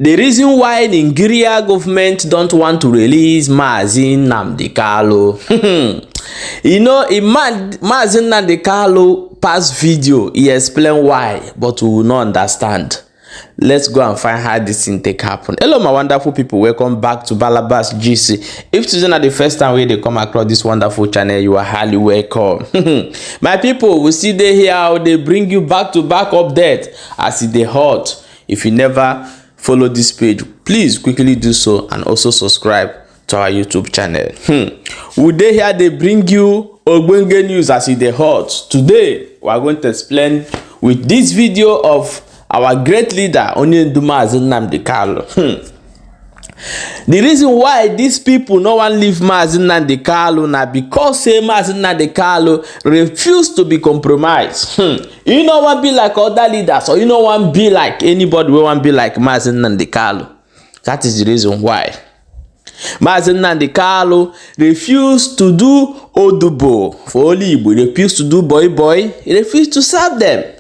The reason why Nigeria government don't want to release Mazi Nnamdi Kanu. In Mazi Nnamdi Kanu past video, he explain why, but we will not understand. Let's go and find how this thing take happen. Hello, my wonderful people. Welcome back to Balabas GC. If today na the first time wey dey come across this wonderful channel, you are highly welcome. My people, we still dey here. How they bring you back to back update as e dey hot. If you never follow this page, please quickly do so and also subscribe to our YouTube channel. We dey here dey bring you ogbonge news as e dey hot. Today, we are going to explain with this video of our great leader, Onyendu Mazi Nnamdi Kanu. The reason why these people no wan leave Mazi Nnamdi Kanu na because say Mazi Nnamdi Kanu refuse to be compromised. E no wan be like other leaders or e no wan be like anybody wey wan be like Mazi Nnamdi Kanu. That is the reason why. Mazi Nnamdi Kanu refuse to do Odibo for only Igbo, he refuse to do boy boy, he refuse to serve them.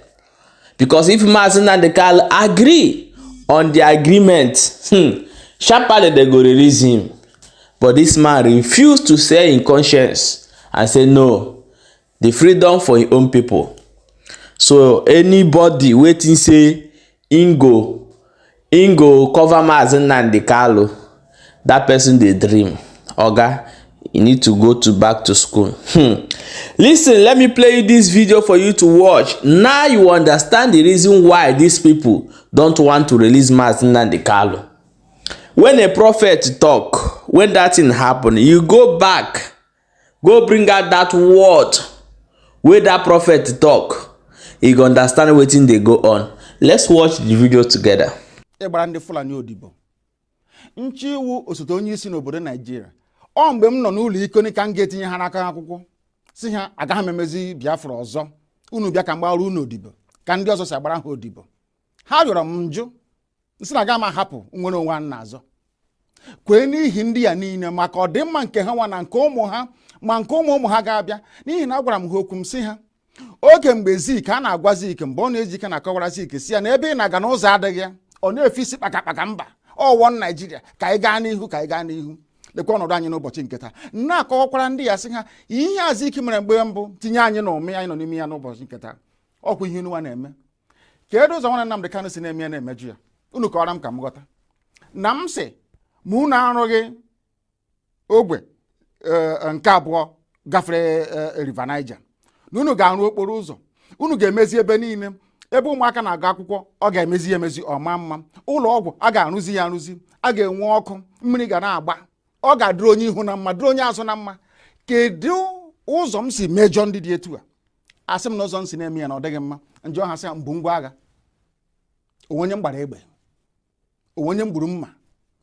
Because if Mazi Nnamdi Kanu agree on the agreement, sharparly they go release him. But this man refuse to sell him conscience and say no, the freedom for him own people. So anybody wey think say him go cover Mazi Nnamdi Kanu, that person dey dream. Oga, you need to go to back to school. Listen, let me play you this video for you to watch. Now you understand the reason why these people don't want to release Mazi Nnamdi Kanu. When a prophet talk, when that thing happen, you go back, go bring out that word wey that prophet talk. You go understand wetin dey go on. Let's watch the video together. Ịgbara ndị Fulani odibo nchi iwu osote onye isi n'obodo Naijiria. Ọ mgbe m nọ n'ụlọ ikoni ka m ga-etinye ha n'aka akwụkwọ si ha agaghị m emezi Biafra ọzọ. Unu bịa ka m gbara unu odibo ka ndị ọzọ si agbara ha odibo. Ha rịọrọ m njụ nsị na agaghị m ahapụ nwere onwe a na-azọ kwee n'ihi ndị ya niile maka ọdịmma nke ha nwa na nke ụmụ ha ma nke ụmụ ụmụ ha ga-abịa, n'ihi na agwara m ha okwu m sị ha oge mgbe Zik a na-agwa Zik mgbe ọ na-eji ike na-akọwara Zik si ya na ebe ị na-aga n'ụzọ adịghị ya, ọ na-efe isi kpakakpaka mba ọwọ Naijiria ka anyị gaa n'ihu, ka anyị gaa n'ihu. Lekwa ọnọdụ anyị n'ụbọchị nke taa. Na-akọwakwara ndị ya sị ha ihe a Zik mere mgbe mbụ tinye anyị na ụmị anyị nọ n'ime ya n'ụbọchị nke taa. Ọkwa ihe unu na-eme kedu ụzọ nwanne Nnamdị Kanụ si na-eme ya na-emeju ya? Unu kọwara m ka m ghọta na m sị ma unu arụghị ogwe nke abụọ gafere River Niger, na unu ga-arụ okporo ụzọ, unu ga-emezi ebe niile ebe ụmụaka na-agụ akwụkwọ, ọ ga-emezi ya emezi ọma mma, ụlọ ọgwụ a ga-arụzi ya arụzi, a ga-enwe ọkụ, mmiri ga na-agba, ọ ga-adịrị onye ihu na mma, dịrị onye azụ na mma. Kedu ụzọ m si mejọ ndị dị etu a? Asị m na ụzọ m si na-eme ya na ọ dịghị mma. Njọ ha sị mbụ ngwa agha onwe onye m gbara egbe, onwe onye m gburu mma,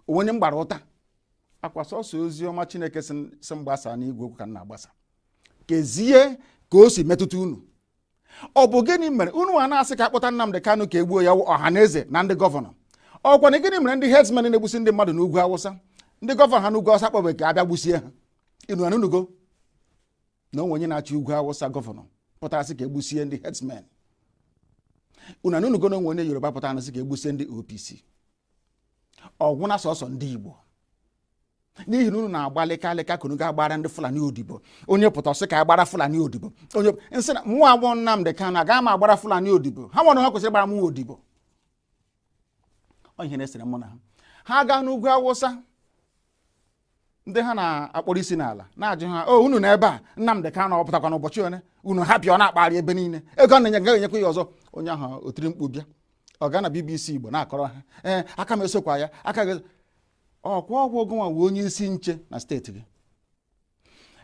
onwe onye m gbara ụta akwa. Sọsọ ozi ọma Chineke si m gbasaa n'igwe okwu ka m na-agbasa. Kezie ka o si metụta unu? Ọ bụ gịnị mere unu a na-asị ka akpọta Nnamdị Kanụ ka egbuo ya? Ọha na eze na ndị governor, ọkwa na gịnị mere ndị herdsmen na-egbusi ndị mmadụ n'ugwu Awụsa, ndị governor ha n'ugwu Awụsa kpọbe ka abịa gbusie ha? Inu anunugo na onwe onye na-achị ugwu Awụsa, governor, pụtara sị ka egbusie ndị herdsmen? Unu anunugo na onwe onye Yoruba pụtara sị ka egbusie ndị OPC? Ọgwụna sọsọ ndị Igbo, n'ihi na unu na-agba lịka ka unu ga-agbara ndị Fulani odibo. Onye pụta sị ka agbara Fulani odibo, onye nsị na mụ agbọ Nnamdị Kanụ agaghị m agbara Fulani odibo. Ha nwere ha kwesịrị ịgbara mụ odibo. Ọ ihe na-esere mụ na ha. Ha gaa n'ugwu Awụsa, ndị ha na-akpọrọ isi n'ala na-ajụ ha, o unu na ebe a Nnamdị Kanụ ọ pụtakwa n'ụbọchị one unu hapịa ọ na-akpagharị ebe niile, ego ọ na-enye gaghị enyekwa ya ọzọ. Onye ahụ o tiri mkpu bịa ọ gaa na BBC Igbo na-akọrọ ha, ee, aka m esokwa ya aka gị ọkwa ọgwụ ogonwa wee onye isi nche na steeti gị.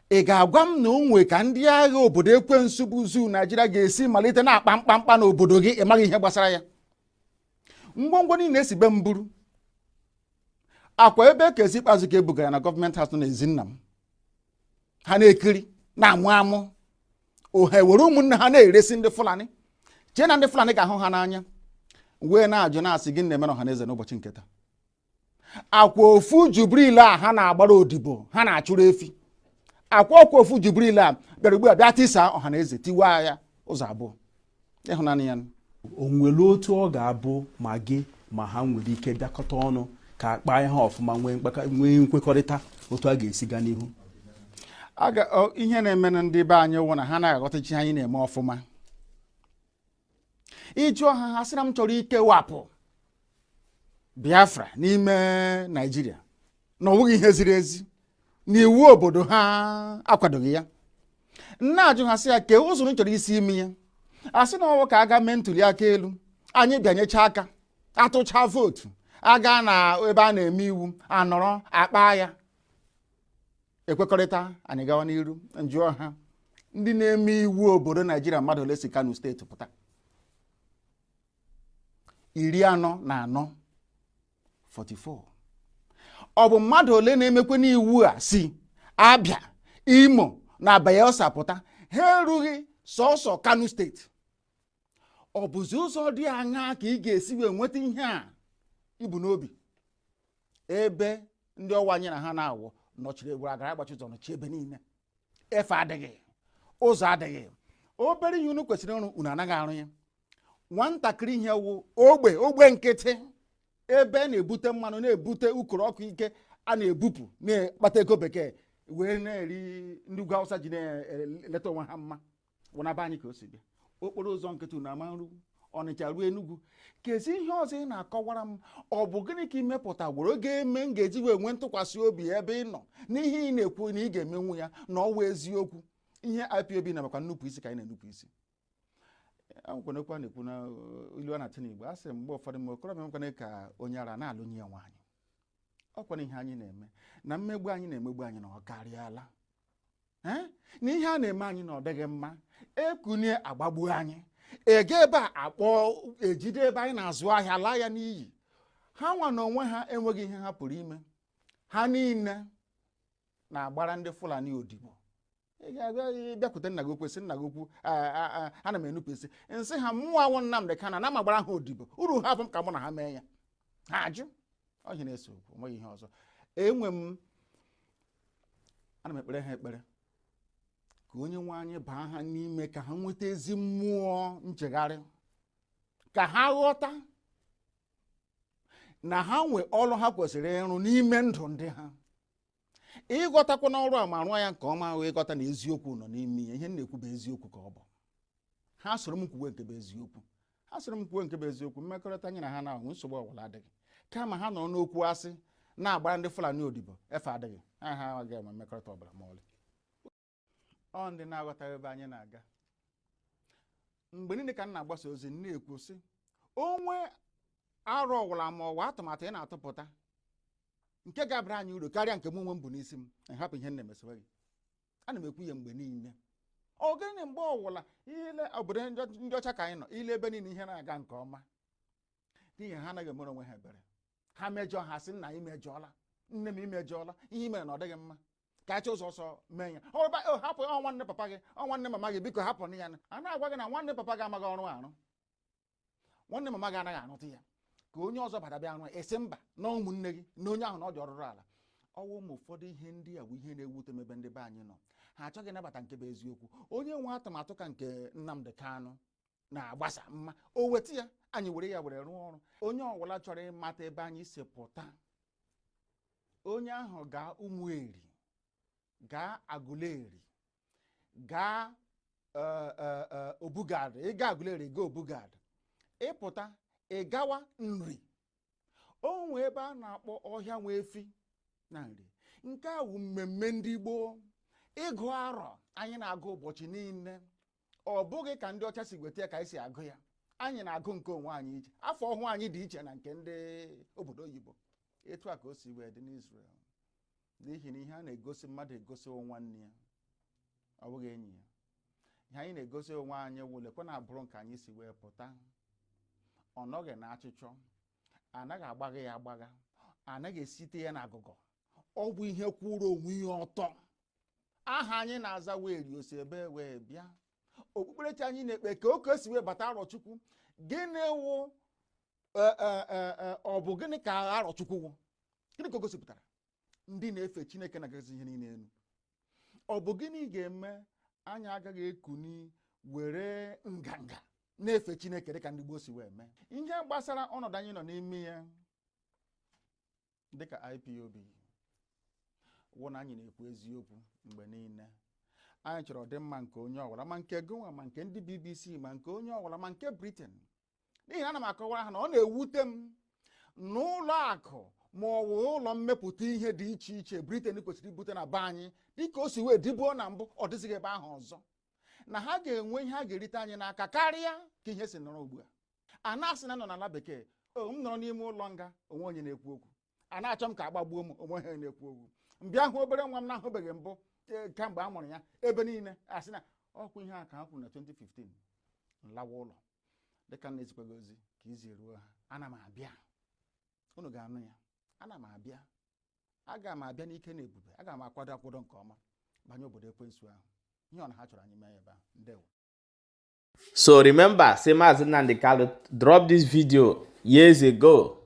Ị ga-agwa m na o nwe ka ndị agha obodo ekwensu bụ zoo Naijiria ga-esi malite na-akpa mkpamkpa n'obodo gị, ị maghị ihe gbasara ya? Ngwongwo niile esi be m buru akwa ebe ka esi ikpeazụ ka e bugara na government house nọ n'ezi nna m, ha na-ekiri na-amụ amụ ohe were ụmụnne ha na-eresi ndị Fulani, chee na ndị Fulani ga-ahụ ha n'anya, wee na-ajụ na-asị gị na-eme ọha na eze n'ụbọchị nke taa. Akwa ofu Jubril a ha na-agbara odibo, ha na-achụrụ efi akwa ọkwa ofu Jubril a bịara ugbu a bịa tisaa ọha na eze, tiwaa ya ụzọ abụọ ịhụnanya ya. O nwere otu ọ ga-abụ ma gị Ma ha nwere ike bịakọta ọnụ ka akpa ihe ọfụma, nwee nkwekọrịta otu a ga-esi gaa n'ihu. Ihe na-eme na ndị be anyị wụ na ha na-aghọtachi anyị na-eme ọfụma. Ịjụọ ha, ha sị na m chọrọ ikewapụ Biafra n'ime Naijiria, na ọ bụghị ihe ziri ezi, na iwu obodo ha akwadoghị ya. Nna, ajụ ha sị ya kee ụzọ unu chọrọ isi ime ya. A sị na ọwụ ka aga mee ntuli aka elu, anyị bịanyecha aka, atụcha vootu, aga na ebe a na-eme iwu, anọrọ akpa ya, ekwekọrịta, anyị gawa n'iru. Njụọ ha, ndị na-eme iwu obodo Naijiria, mmadụ ole si Kano Steeti pụta? 44, 44. Ọ bụ mmadụ ole na-emekwe n'iwu a si Abịa, Imo na Bayelsa pụta? Ha erughị sọsọ Kano Steeti. Ọ bụzi ụzọ dị aṅaa ka ị ga-esi wee nweta ihe a ibu n'obi, ebe ndị ọwa anyị na ha na-awụ nọchiri egwuru agara agbachi ụzọ, nọchi ebe niile, efe adịghị, ụzọ adịghị, obere ihe unu kwesịrị ịrụ unu anaghị arụ ya. Nwatakịrị ihe wụ ogbe ogbe nkịtị ebe a na-ebute mmanụ, na-ebute ukoro ọkụ ike a na-ebupụ, na-akpata ego bekee wee na-eri, ndị ugwu Awụsa ji na-eleta onwe ha mma, wụnaba anyị ka o si bịa. Okporo ụzọ nkịtị unu ama nru Ọnịcha ruo Enugwu. Kezi ihe ọzọ ị na-akọwara m? Ọ bụ gịnị ka imepụta were ga-eme m ga-eji wee nwee ntụkwasị obi ebe ị nọ n'ihe ị na-ekwu na ị ga-emenwu ya, na ọwụ eziokwu? Ihe IPOB na makwa nnupụ isi ka anyị na-enupụ isi. Akwụkwọ okwu a na-ekwu na ilu a na-atụ n'Igbo, a sị mgbe ụfọdụ ma okorobịa nwekwana ka onye ara na-alụnye ya nwaanyị. Ọkwana ihe anyị na-eme na mmegbu anyị na-emegbu anyị na ọ karịala. Ee, na ihe a na-eme anyị na ọ dịghị mma. Ekunie agbagbuo anyị, ege ebe a akpọ ejide ebe anyị na-azụ ahịa laa ya n'iyi. Ha nwa na onwe ha enweghị ihe ha pụrụ ime. Ha niile na-agbara ndị Fulani odibo. Ị ga-abịa bịakwute nna gị okwu, sị nna gị okwu, ana m enupụ isi, nsị ha mmụọ awụ Nnamdị Kanu na ama gbara ha odibo. Uru ha bụ m ka mụ na ha mee ya, ha ajụ. Ọhịa na-ese okwu, onweghị ihe ọzọ enwe m. Ana m ekpere ha ekpere ka onye nwe anyị baa ha n'ime, ka ha nweta ezi mmụọ nchegharị, ka ha ghọta na ha nwe ọrụ ha kwesịrị ịrụ n'ime ndụ ndị ha. Ịghọtakwa n'ọrụ a ma rụọ ya nke ọma, wee ghọta na eziokwu nọ n'ime ya. Ihe m na-ekwu bụ eziokwu ka ọ bụ. Ha soro m kwuwe nke bụ eziokwu, ha soro m kwuwe nke bụ eziokwu. Mmekọrịta anyị na ha na-anwụ, nsogbu ọbụla adịghị. Kama ha nọrọ n'okwu asị na-agbara ndị Fulani odibo, efe adịghị, ha ha agaghị enwe mmekọrịta ọbụla ma ọlị. Ọ ndị na-aghọtaghị ebe anyị na-aga. Mgbe niile ka m na-agbasa ozi, na-ekwu sị onwe arụ ọwụla ma ọwa atụmatụ ị na-atụpụta nke ga-abara anyị uru karịa nke m onwe m bụ n'isi m, nhapụ ihe m na-emesewe gị. Ana m ekwu ya mgbe niile. Ọ gịnị mgbe ọwụla ile obodo ndị ọcha ka anyị nọ, ile ebe niile ihe na-aga nke ọma, n'ihi ha anaghị emere onwe ha ebere. Ha mejọọ, ha sị nna imejọọla, nne m imejọọla, ihe i mere na ọ dịghị mma, ka achọ ụzọ ọsọ mee ya. Ọ hapụ, ọ nwanne papa gị, ọ nwanne mama gị, biko hapụ ya. A na-agwa gị na nwanne papa gị amaghị ọrụ arụ, nwanne mama gị anaghị arụtụ ya, ka onye ọzọ bata bịa arụ, esi mba na ụmụnne gị na onye ahụ na ọ dị ọrụrụ ala. Ọwụ ụmụ ụfọdụ ihe ndị a bụ ihe na-ewute m ebe ndị be anyị nọ. Ha achọghị ịnabata nke bụ eziokwu. Onye nwe atụmatụ ka nke Nnamdi Kanu na-agbasa mma, o weta ya, anyị were ya were rụọ ọrụ. Onye ọbụla chọrọ ịmata ebe anyị si pụta, onye ahụ gaa Ụmụeri, gaa Aguleri, gaa Obugad. Ịga Aguleri, gaa Obugad, ịpụta ị gawa Nri, o nwee ebe a na-akpọ ọhịa nwe efi na Nri. Nke a wụ mmemme ndị gboo, ịgụ arọ anyị na-agụ ụbọchị niile. Ọ bụghị ka ndị ọcha si weta ya ka anyị si agụ ya. Anyị na-agụ nke onwe anyị iche. Afọ ọhụụ anyị dị iche na nke ndị obodo oyibo. Etu a ka o si wee dị n'Israel, n'ihi na ihe a na-egosi mmadụ egosi nwanne ya, ọ bụghị enyi ya. Ihe anyị na-egosi onwe anyị wụ lekwe na abụrụ nke anyị si wee pụta. Ọ nọghị na achịchọ, anaghị agbagha ya agbagha, anaghị esite ya n'agụgọ. Ọ bụ ihe kwụrụ onwe ya ọtọ. Aha anyị na-aza wee ri osi ebe wee bịa. Okpukperechi anyị na-ekpe ka oke si wee bata Arọchukwu. Gịnị wụ ọ bụ gịnị ka Arọchukwu wụ? Gịnị ka o gosipụtara? Ndị na-efe Chineke na-agazi ihe niile elu. Ọ bụ gịnị ga-eme anyị agaghị ekuni were nganga Na-efe Chineke dịka ndị gboo si wee mee. Ihe gbasara ọnọdụ anyị nọ n'ime ya dịka IPOB wụ na anyị na-ekwu eziokwu mgbe niile. Anyị chọrọ ọdịmma nke onye ọbụla, ma nke gụnwa, ma nke ndị BBC, ma nke onye ọbụla, ma nke Britain, n'ihi na ana m akọwara ha na ọ na-ewute m na ụlọ akụ ma ọ bụ ụlọ mmepụta ihe dị iche iche Britain kwesịrị ibute na be anyị, dịka o si wee dịbuo na mbụ, ọ dịzighị ebe ahụ ọzọ, na ha ga-enwe ihe a ga-erite anyị n'aka karịa ka ihe si nọrọ ugbu a. A na-asị na nọ n'ala bekee, o m nọrọ n'ime ụlọ nga, onwe onye na-ekwu okwu. A na-achọ m ka agbagbuo m, onwe ha na-ekwu okwu. M bịa hụ obere nwa m na-ahụbeghị mbụ kamgbe a mụrụ ya, ebe niile asị na ọkwa ihe a ka ha kwuru na 2015. Nlawa ụlọ dịka m na-ezikwa gị ozi ka izi ruo ha. Ana m abịa, unu ga-anụ ya. Ana m abịa, aga m abịa n'ike na ebube. Aga m akwado akwado nke ọma banye obodo ekwensu ahụ, ihe ọ na ha chọrọ anyị mee ebe ahụ. Ndewo. So remember, say Mazi Nnamdi Kanu drop this video years ago,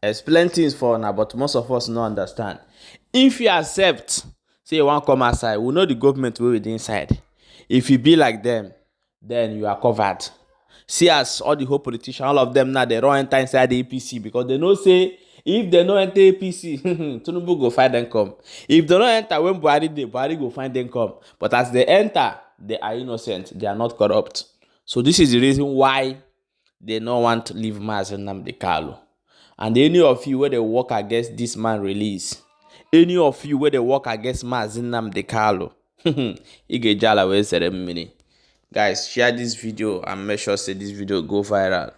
explain things for una, but most of us no understand. If you accept, say you wan come outside, we know the government wey we dey inside. If you be like them, then you are covered. See as all the whole politicians, all of them now, they run enter inside the APC because they know say if they no enter APC, Tinubu go find them come. If they no enter when Buhari dey, Buhari go find them come. But as they enter, they are innocent. They are not corrupt. So this is the reason why they no want to leave Mazi Nnamdi Kanu. And any of you wey dey work against this man release, any of you wey dey work against Mazi Nnamdi Kanu, ị ga-eji ala wee zere mmiri. Guys, share this video and make sure say this video go viral.